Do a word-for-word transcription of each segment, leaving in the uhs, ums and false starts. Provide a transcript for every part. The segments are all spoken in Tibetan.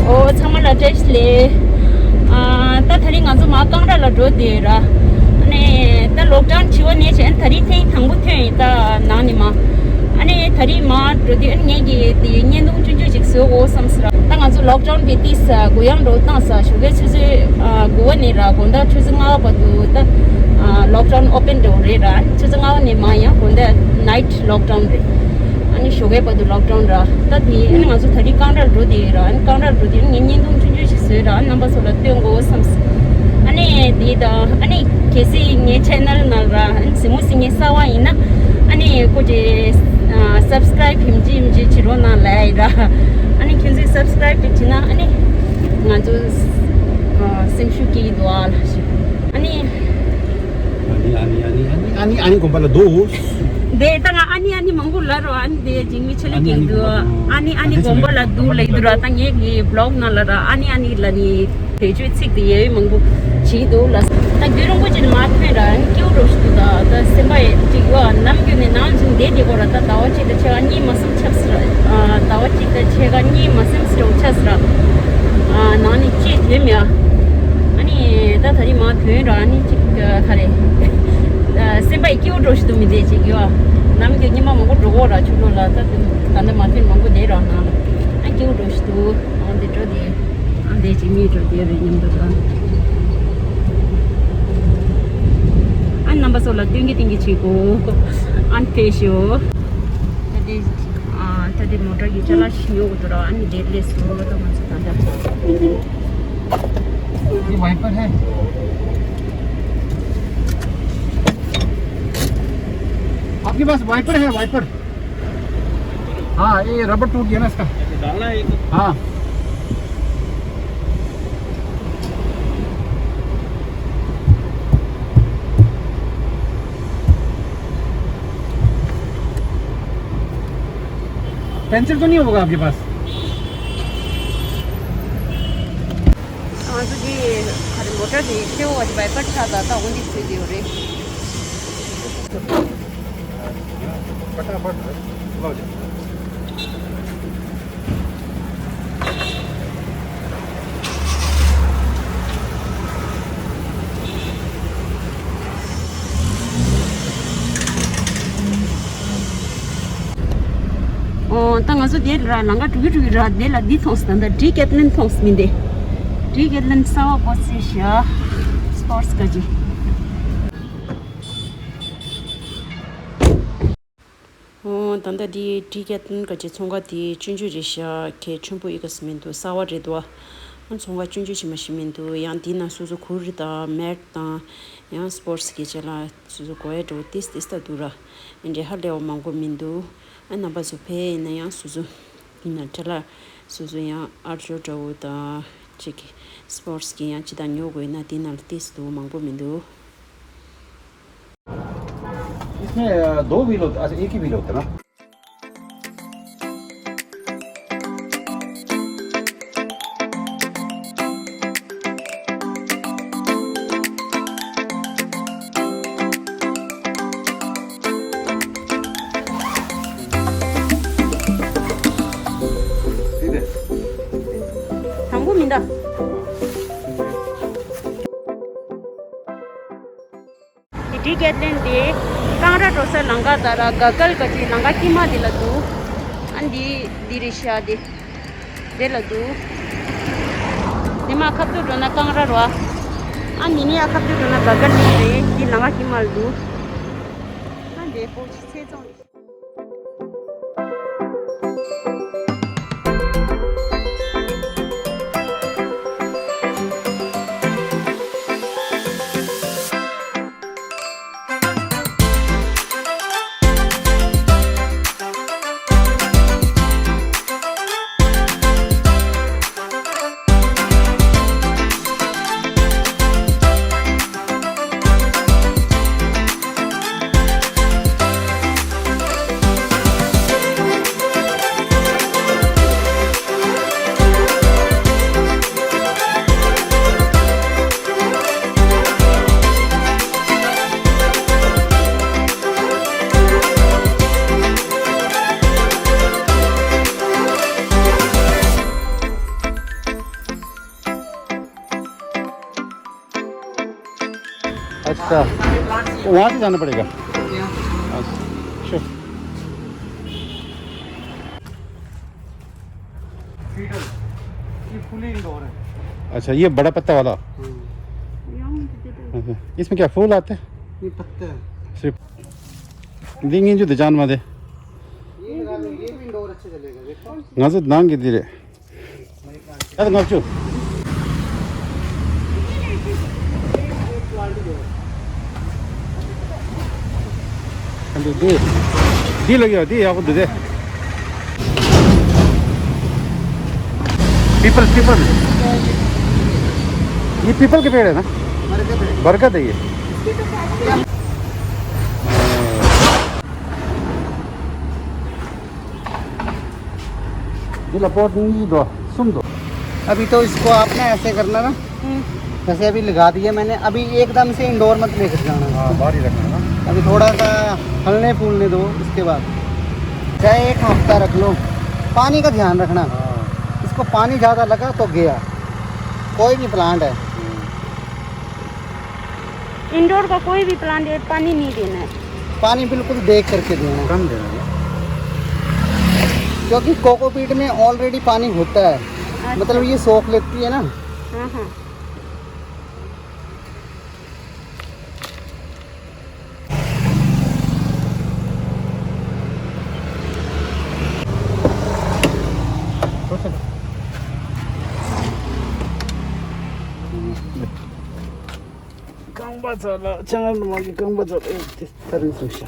ཨོ་ཚང་མ་ལ་བཀྲ་ཤིས་བདེ་ལེགས། ཨ་ད་དེ་རིང་ང་ཚོ་མར་ཀང་ར་ལ་འགྲོ་བསྡད་ཡོད་ར། ཨ་ནི་ད་ལོག་ཌའུན་བྱས་པ་ནས་བྱས་དེ་རིང་ཐེངས་དང་པོ་ཐོན་ཡིན་ད་ནང་ནས་མར། ཨ་ནི་དེ་རིང་མར་འགྲོ་དུས་ཨ་ནི་ངས་ཀྱི་དེ་བརྙན་ཐུང་ཆུང་ཆུང་ཞིག་བཟོ་དགོས་བསམ་སོང་ར། ད་ང་ཚོ་ལོག་ཌའུན་བྱས་ཏེ་ས་གུ་ཡངས་འགྲོ་བཏང་ས་ཞོགས་ཀའི་ཆུ་ཚོད་ཨ་དགུ་པ་ནས་ར་དགོང་དག་ཆུ་ཚོད་ལྔ་པ་བར་དུ་ད་ཨ་ལོག་ཌའུན་ཨོ་པན་འགྲོ་རེད་ར། ཨ་ནི་ཆུ་ཚོད་ལྔ་པ་ནས་མར་ཡང་དགོང་དག་ནའིཊ་ལོག་ཌའུན་རེད། ཨ་ནི་ཞོགས་ཀའི་བར་དུ་ལོག་ཌའུན་ར། ད་དེ་ཨ་ནི་ང་ཚོ་དེ་རིང་ཀང་རར་འགྲོ་བསྡད་ཡོད་ར། ཨ་ནི་ཀང་རར་འགྲོ་དུས་ངས་བརྙན་ཐུང་ཆུང་ཆུང་ཞིག་བཟོས་ར། ཨ་ནི་རྣམ་པ་ཚོ་ལ་སྟོན་དགོས་བསམས། ཨ་ནི་དེ་དང་ཨ་ནི་གལ་སྲིད་ངའི་ཆེ་ནལ་ནང་ར་ཨ་ནི་གཟིགས་མོ་གཟིགས་མཁན་གསར་པ་ཡིན་ན་ཨ་ནི་སྐུ་མཁྱེན་ཨ་སབ་སི་ཀ་རའིབ་ཧིམ་ཅི་ཧིམ་ཅི་བྱེད་རོགས་གནང་ལབ་ཡིན་ར། ཨ་ནི་ཁྱེད་ཚོས་སབ་སི་ཀ་རའིབ་དེ་བྱེད་ན་ཨ་ནི་ང་ཚོ་ཨ་སེམས་ཤུགས་སྐྱེ་གི་འདུག་ཨ་ལ་ཞིག་ཨ་ནི། ཨ་ནི་ཨ་ནི་ཨ་ནི་ཨ་ནི་ཨ་ནི་ཨ་ནི་དགོན་པ་ལ་འདུག་དེ་ད་ང་ཨ་ནི་ཨ་ནི་མང་པོ་ལབ་རོགས། ཨ་ནི་དེ་འཇིགས་མེད་ཆེ་ལ་ཨ་ནི་ཨ་ནི་གྱིས་དགོན་པ་འདུག་ཨ་ནི་ཨ་ནི་དགོན་པ་ལ་འདུག་ལབ་ཀྱི་འདུག་ར། ད་ངས་ངའི་བི་ལོག་ནང་ལ་ར་ཨ་ནི་ཨ་ནི་ལབ་ནི་བེད་སྤྱོད་ཚིག་དེ་ཡོད་མང་པོ་བྱེད་ཀྱི་འདུག་ལ། ད་རྒྱུན་རིང་པོ་ཅིག་མར་ཐོན་ར་ཨ་ནི་སྐྱིད་པོ་འདྲ་ཞིག་འདུག་ད་ད་སེམས་པ་ཡང་ཅིག་ཡོད་ཨ། ནམ་རྒྱུན་ནས་ནང་བཞིན་བསྡད་བསྡད་དགོས་ར། ད་ཟླ་བ་གཅིག་དང་ཕྱེད་ཀ་གཉིས་མ་སེམས་ཆགས་སི་ར། ཨ་ཟླ་བ་གཅིག་དང་ཕྱེད་ཀ་གཉིས་མ་སེམས་སི་འདྲ་བོ་ཆགས་སི་ར། ཨ་ནང་ནས་ཅིག་ཐོན་མེད་ཨ། ཨ་ནི་ད་ད་རིང་མར་ཐོན་ར་ཨ་ནི་ཅིག་ག་རེ། ཨ་སེམས་པ་ཡི་སྐྱིད་པོ་འདྲ་ཞིག་འདུག་མི་བསྡད་ཅིག་ཡོད་ཨ། ནམ་རྒྱུན་ཉི་མ་མང་པོ་འགྲོ་གོ་ར་ཆུ་ལོག་ལ། ད་ད་ལྟ་མར་ཐོན་མང་པོ་བསྡད་ར་ནང་ལ། ཨ་སྐྱིད་པོ་འདྲ་ཞིག་འདུག་ཨ་འདི་འགྲོ་དེ། ཨ་འདི་ཅིག་མི་འགྲོ་དེ་རེད་སྙམ་འདུག་ཨ། ཨ་རྣམ་པ་ཚོ་ལ་སྟོན་གི་སྟོན་གི་བྱེད་དགོས། ཨ་ནི་ཕེབས་ཤོག་ད་འདི་ཨ་ད་འདི་མོ་ཊ་གི་ཅ་ལག་ཞིག་ཉོ་དགོས་འདུག་ར། ཨ་ནི་འདི་སླེབས་སོང་ད་ང་ཚོ་ད་ལྟ། ये वाइपर है। आपके पास वाइपर है, वाइपर? हाँ, ये रबर टूट गया ना इसका। डालना है एक। हाँ। पंचर तो नहीं होगा आपके पास? ང་ཚོ་འདི་ག་རེ་མོ་ཊ་འདི་སེའུ་བ་འདི་བའི་པར་ཆགས་ད་ད་འོ་འདི་བཟོས་ཀྱི་ཡོད་རེད། फटाफट लो जी। ཨོ་ད་ང་ཚོ་དེ་ལ་ལམ་ཁ་འགྲོ་གི་འགྲོ་གི་ར། དེ་ལ་འདི་མཐོང་སོང་། ད་ལྟ་ཌི་ཀེཐ་ལོན་མཐོང་སོང་མི་འདི། ཌི་ཀེཐ་ལོན་གསར་པ་བོ་སི་ཤ་སི་པོར་ཊི་ག་ཅི། ཨོ་ད་ལྟ་འདི་ཌི་ཀེཐ་ལོན་ག་ཅི་ཚོང་ཁང་དེ་ཆུང་ཆུང་རེད་ཤག་གལ་ཆེན་པོ་ཡོད་ག་ས་མི་འདུག་གསར་པ་རེད་འདུག་ཨ་ཚོང་ཁང་ཆུང་ཆུང་ཞིག་མ་ཞིག་མི་འདུག་ཡང་འདི་ན་སོ་སོ་གུར་དང་མེཊ་དང་ཡང་སི་པོར་ཊི་གི་ཆེད་ལ་སོ་སོ་དགོས་ཡ་འདྲ་བོ་ཏིས་ཏིས་ད་འདུག་ར། ཨེ་འདྲ་ཧ་ལས་པ་མང་པོ་མི་འདུག་ཨ་རྣམ་པ་ཚོ་ཕེབས་ཡིན་ན་ཡང་སོ་སོ་ཡིན་ན་ཁྲ་ལ་སོ་སོ་ཡང་ཨར་ཇོ་འདྲ་བོ་དང་ཅིག་སི་པོར་ཊི་གི་ཡང་ཅི་དང་ཉོ་དགོས་ཡིན་ན་འདི་ན་ལ་ཏིས་འདུག་མང་པོ་མི་འདུག इसमें अ, दो व्हील होते, अच्छा, एक ही व्हील होता है ना? དང་པོ་མི་འདའ། འདི་ཌི་ཀེཐ་ལོན་དེ་ཀང་ར་འགྲོ་ས་ལམ་ཁ་དང་ར་ག་གལ་ག་ཅི་ལམ་ཁ་དཀྱིལ་མ་དེ་ལ་འདུག་ཨ་འདི་འདི་རེད་ཤག་དེ་དེ་ལ་འདུག་དེ་མ་ཁ་ཐུག་འགྲོ་ན་ཀང་ར་རོ། ཨ་འདི་ནས་ཡ་ཁ་ཐུག་འགྲོ་ན་ག་གལ་དེ་རེད། འདི་ལམ་ཁ་དཀྱིལ་མ་ལ་འདུག་ཨ་འདི་པོ་ཆེ་ཚེ་ཚོང་། वहाँ से जाना पड़ेगा। अच्छा, श्योर। फीडर, ये फुली इंडोर है। अच्छा, ये बड़ा पत्ता वाला। हम्म। अच्छा, इसमें क्या फूल आते हैं? ये पत्ते हैं। सिर्फ देंगे जो जान मा दे। ये लगा दो, ये भी इंडोर अच्छे चलेगा, देखो। ང་ཚོ་ནང་གི་འདི་རེད། ཡ་ལྔ་བཅུ། འདི་འདི་འདི་ལ་ཡོད། འདི་ཡག་པོ་འདུག་སྟེ། पीपल, पीपल। ये पीपल के पेड़ है ना? बरगद है। बरगद है ये। འདི་ལ་པོཊ་གཉིས་འདུག་གསུམ་འདུག अभी तो इसको आपने ऐसे करना ना, हम्म। जैसे अभी लगा दिया मैंने, अभी एकदम से इंडोर मत लेकर जाना। हाँ, बाहर ही रखना ना। अभी थोड़ा सा फलने फूलने दो, उसके बाद चाहे एक हफ्ता रख लो, पानी का ध्यान रखना। हाँ। इसको पानी ज़्यादा लगा तो गया, कोई भी प्लांट है। हम्म। इंडोर का कोई भी प्लांट है, पानी नहीं देना है। पानी बिल्कुल देख करके देना है। कम देना है। क्योंकि कोकोपीट में ऑलरेडी पानी होता है। अच्छा। मतलब ये सोख लेती है ना। हाँ, हाँ। རྐང་པ་ཚ་ལ་ཆང་ལ་མ་གི་རྐང་པ་ཚ་ལ་ཨེ་དེ་ད་རིང་སུ་ཤ།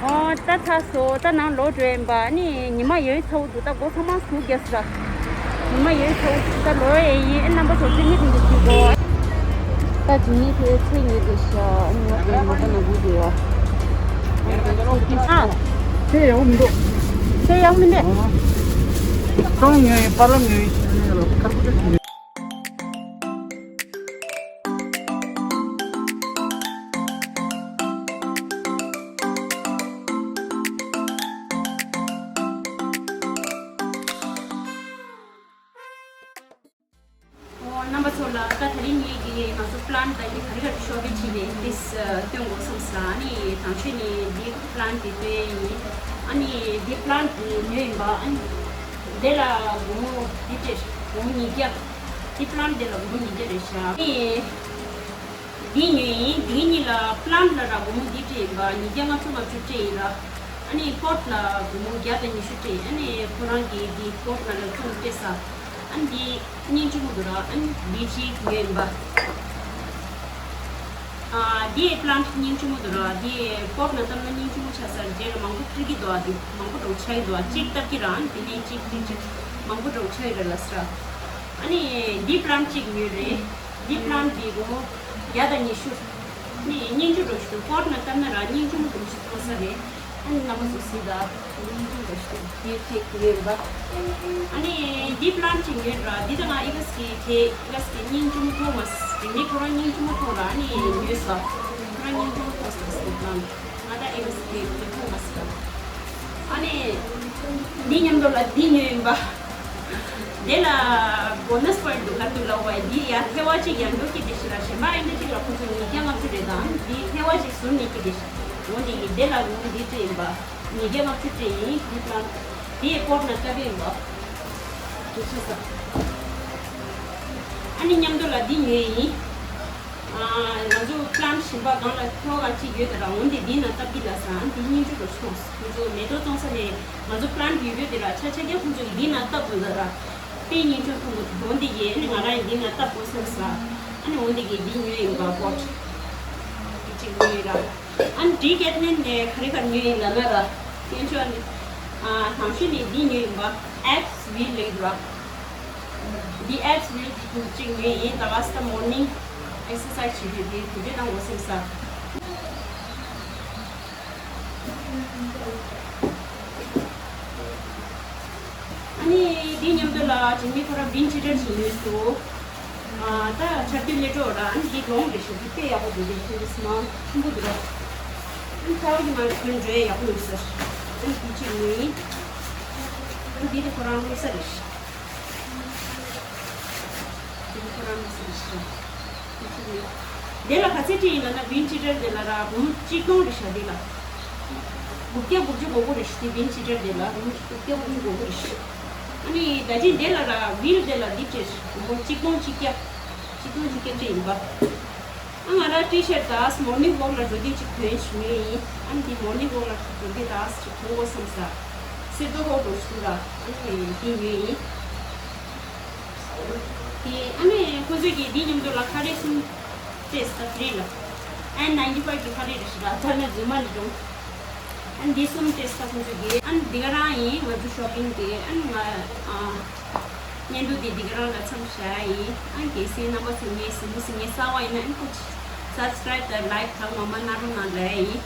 ཨོ་ད་ཚ་སོ་ད་ནང་ལོག་འགྲོ་ཡིན་པ་ནི་ཉི་མ་ཡོལ་ཚ་བོ་འདུག་ད་སྒོ་ཚང་མ་ཟུག་རྒྱག་སྲ། ཉི་མ་ཡོལ་ཚ་བོ་འདུག་ད་ལོ་ཡེ་ཡིན་ཨེ་རྣམ་པ་ཚོ་ཚེ་མི་ཐུང་གི་ཞིག་གོ། ད་ཇི་ནི་ཁའི་ཚེ་ཉིད་དུ་ཤ་ཨ་ནི་ང་ཚོའི་ལོ་ད་ན་བུ་དེ་ཡོ། ཨ། ཚེ་ཡག་མི་འདུག་ཚེ་ཡག་མི་འདུག་སོང་ཉོས་ཡིན་པ་ལ་ཉོས་ཡིན་ཁར་པོ་ཏ་ཉོས། ཨོ་རྣམ་པ་ཚོ་ལ་ད་དེ་རིང་ངེད་ཀྱིས་ང་ཚོ་པི་ལན་ད་ཀྱི་ག་རེ་ག་རེ་ཤོག་དཔེ་བྲིས་ནས་དེ་སྟོན་དགོས་བསམ་ས། ཨ་ནི་དང་ཆོས་ནི་འདི་པི་ལན་དེ་སྟོན་ཡིན། ཨ་ནི་འདི་པི་ལན་དེ་ཉོས་ཡིན་པ། ཨ་ནི་དེ་ལ་སྒོར་མོ་འདི་སྤྲད། སྒོར་མོ་ཉིས་བརྒྱ། འདི་པི་ལན་དེ་ལ་སྒོར་མོ་ཉིས་བརྒྱ་རེད་ཤག་ཨ་ནི་འདི་ཉོས་ཡིན། འདི་གཉིས་ལ་པི་ལན་ལ་ར་སྒོར་མོ་འདི་སྤྲད་ཡིན་པ་ཉིས་བརྒྱ་ལྔ་བཅུ་ལྔ་བཅུ་སྤྲད་ཡིན་ར། ཨ་ནི་པོཊ་ལ་སྒོར་མོ་བརྒྱ་དང་ཉི་ཤུ་སྤྲད་ཡིན། ཨ་ནི་ཁོ་རང་གིས་འདི་པོཊ་ནང་ལ་བཙོང་སྤྲད་ས། ཨ་ནི་འདི་སྙིང་རྗེ་མོ་འདུག་ར། ཨ་ནི་འདི་གཅིག་ཉོས་ཡིན་པ། ཨ་འདི་པི་ལན་སྙིང་རྗེ་མོ་འདུག་ར། འདི་པོཊ་ནང་བཏབ་ན་སྙིང་རྗེ་མོ་ཆགས་ས་རེད། རྗེས་ལ་མང་པོ་འཕྲིག་གི་འདུག་ཨ་འདི་མང་པོ་འགྲོ་ཆགས་ཀྱི་འདུག་ཨ་གཅིག་བཏབ་ཀྱི་ར། ཨ་ནི་དེ་ནས་གཅིག་གཅིག་གཅིག་མང་པོ་འགྲོ་ཆགས་ཀྱི་རེད་ལབ་ས། ཨ་ནི་འདི་པི་ལན་གཅིག་ཉོས་རེད། འདི་པི་ལན་འདི་སྒོར་མོ་བརྒྱ་དང་ཉི་ཤུ། ནི་སྙིང་རྗེ་འགྲོ་ཞིག་འདུག་པོཊ་ནང་བཏབ་ན་ར་སྙིང་རྗེ་མོ་འགྲོ་ཞིག་མཐོང་ས་རེད། ཨ་ནི་རྣམ་པ་ཚོ་གཟིགས་དང་། སྙིང་རྗེ་མོ་འགྲོ་ཞིག་འདུག་དེ་ཐེག་ཉོས་ར། ཨ་ནི་འདི་པི་ལན་གཅིག་ཉོས་ར། འདི་དང་ཨི་ག་སི་གི་དེ་ཨི་ག་སི་གི་སྙིང་རྗེ་མོ་མཐོང་མ་སི་མི་ཁོ་རང་སྙིང་རྗེ་མོ་མཐོང་ར། ཨ་ནི་ཉོས་ས་ཁོ་རང་སྙིང་རྗེ་མོ་མཐོང་ས་སི་པི་ལན། ང་ད་ཨི་ག་སི་གི་དེ་མཐོང་མ་སི་ར། ཨ་ནི་འདི་མཉམ་དུ་ལ་འདི་ཉོས་ཡིན་པ། དེ་ལ་བོ་ནས་པོའིན་ཊི་འདུག་ག་འདུག་ལབ་པ་འདི་ཡ་ཐེ་བ་གཅིག་ཡང་འགྲོ་གི་དེ་ཞིག་ལ་གཞན་པ་ཨེ་འདྲ་གཅིག་ལ་ཁོ་ཚོ་ཉིས་བརྒྱ་ལྔ་བཅུ་རེད་དང་འདི་ཐེ་བ་གཅིག་ཟུར་ནས་གི་དེ་ཞིག་འོ་འདི་ཡི་དེ་ལ་འོ་འདི་ཅི་ཡིན་པ་ཉིས་བརྒྱ་ལྔ་བཅུ་དེ་ཡིན་འདི་ལ་དེ་ཡི་པོཊ་ནང་བཏབ་ཡིན་པ་དེ་ཆི་ས། ཨ་ནི་མཉམ་དུ་ལ་འདི་ཉོས་ཡིན། ང་ཚོ་པི་ལན་ཊི་གཞན་པ་སྒང་ལ་ཐོག་ཁ་ཅིག་ཡོད་དེ་ར། འོན་ཏེ་འདི་ན་སྟབས་ཀྱི་ལ་སང་འདི་སྙིང་རྗེ་རུ་སོང་། ཁོང་ཚོ་མེ་ཏོག་བཙོང་ས་ནས་ང་ཚོ་པི་ལན་ཊི་ཡོད་ཡོད་དེ་ར་ཆ་ཆ་རྐྱང་ཁོང་ཚོ་འདི་ན་སྟབས་དགོས་ད་ར། དཔེ་སྙིང་རྗེ་ཁོང་ཚོ་འོན་ཏེ་ཡེ་ཨ་ནི་ང་རང་ཡིན་འདི་ན་སྟབས་དགོས་སོང་ས། ཨ་ནི་འོན་ཏེ་གི་འདི་ཉོས་ཡིན་པ་པོཊ་ཅིག་ཉོས་ཡིན་ར། ཨ་ནི་འདི་སྐད་ནས་ནས་ག་རེ་ག་ཉོས་ཡིན་ལ་ན་ར། སྐྱེན་ཆོག་ནི་དང་ཤུ་ནི་འདི་ཉོས་ཡིན་པ་ཨེབ་སི་ཝི་ལེག་ར། འདི་ཨེབ་སི་ཝི་ལེག་གཅིག་ཉོས་ཡིན། ད་ག་སི་ད་མོར་ནིང་ཨེག་སར་སའི་ཛི་བྱེད་དུས་དེ་དེ་འདྲ་གཏང་དགོས་སེམས་ས། ཨ་ནི་འདི་མཉམ་དུ་ལ་ཇི་མི་ཁོ་ར་བིན་ཅི་ཊར་ཞིག་ཉོས་སོ། ཨ་ད་ཆར་དུས་སླེབས་འགྲོ་ར། ཨ་ནི་འདི་ལོང་རེ་ཞིག་འདི་དཔེ་ཡག་པོ་འདུག་འདི་ཁྱོད་ཀྱི་སྣང་ཆེན་པོ་འདུག་ར། ཨ་ནི་ཚ་བ་གི་མ་གོན་འགྲོ་ཡག་པོ་ཡོད་ས། ཨ་ནི་དེ་གཅིག་ནི། ཨ་ནི་དེ་ནི་ཁོ་རང་ལུགས་ས་རེད། དེ་ནི་ཁོ་རང་ལུགས་ས་རེད་ཤག་དེ་གཅིག་ནི། དེ་ལ་ག་ཚད་སྤྲད་ཡིན་ལབ་ན་བིན་ཅི་ཊར་དེ་ལ་ར་སྒོར་མོ་གཅིག་སྟོང་རེད་ཤག་དེ་ལ། དགུ་བརྒྱ་དགུ་བཅུ་དགོས་ཀྱི་རེད་ཤག་དེ་བིན་ཅི་ཊར་དེ་ལ་སྒོར་མོ་དགུ་བརྒྱ་དགུ་བཅུ་དགོས་ཀྱི་རེད་ཤག་ཨ་ནི་ད་ཅི་དེ་ལ་ར་བིལ་དེ་ལ་འདི་སྤྲད་སྒོར་མོ་གཅིག་སྟོང་གཅིག་བརྒྱ། གཅིག་སྟོང་གཅིག་བརྒྱ་སྤྲད་ཡིན་པ། ང་རང་ཊི་ཤར་དང་མོར་ནིང་ཝོག་ལ་འགྲོ་དུས་ཅིག་གོན་ཞུ་ཡིན། ཨ་ནི་འདི་མོར་ནིང་ཝོག་ལ་འགྲོ་དུས་དང་ཅིག་གོན་དགོས་བསམ་ས། སེར་པོ་ཧོག་འགྲོ་ཞུ་ལ་ཨ་ནི་འདི་ཉོས་ཡིན། དེ་ཨ་ནི་ཁོང་ཚོས་ཀྱིས་འདི་མཉམ་དུ་ལ་ཁ་རས་གསུམ་སྤྲད་ས་ཕི་རི་ལ། ཨན་ནའིན་ཊི་ཕའིབ་གི་ཁ་རས་རེད་ཤག་ད་ལྟ་ན་རྫུན་མ་རེད་འགྲོ། ཨ་ནི་འདི་གསུམ་སྤྲད་ས་ཁོང་ཚོས་ཀྱིས་ཨ་ནི་འདི་ག་རང་ཡིན་ང་ཚོ་ཤོ་པིང་གི་ཨ་ནི་ང་ཨ། བརྙན་ཐུང་འདི་འདི་ག་རང་ལ་མཚམས་བཞག་ཡིན། ཨ་གལ་སྲིད་རྣམ་པ་ཚོ་ངའི་གཟིགས་མོ་གཟིགས་མཁན་གསར་པ་ཡིན་ན་ཨ་ནི་ཁོ་སབ་སི་ཀ་རའིབ་དང་ལའིག་གང་མང་མང་གནང་རོགས་གནང་ལབ་ཡིན།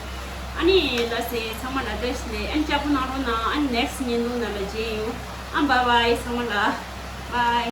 ཨ་ནི་ལགས་སེ་ཚང་མ་ལ་བཀྲ་ཤིས་བདེ་ལེགས། ཨ་ནི་ལྕགས་པོ་གནང་རོགས་གནང་། ཨ་ནི་ནེག་སི་ཊི་བརྙན་ཐུང་ནང་ལ་མཇལ་ཡོང་། ཨ་བྷའི་བྷའི་ཚང་མ་ལ་བྷའི།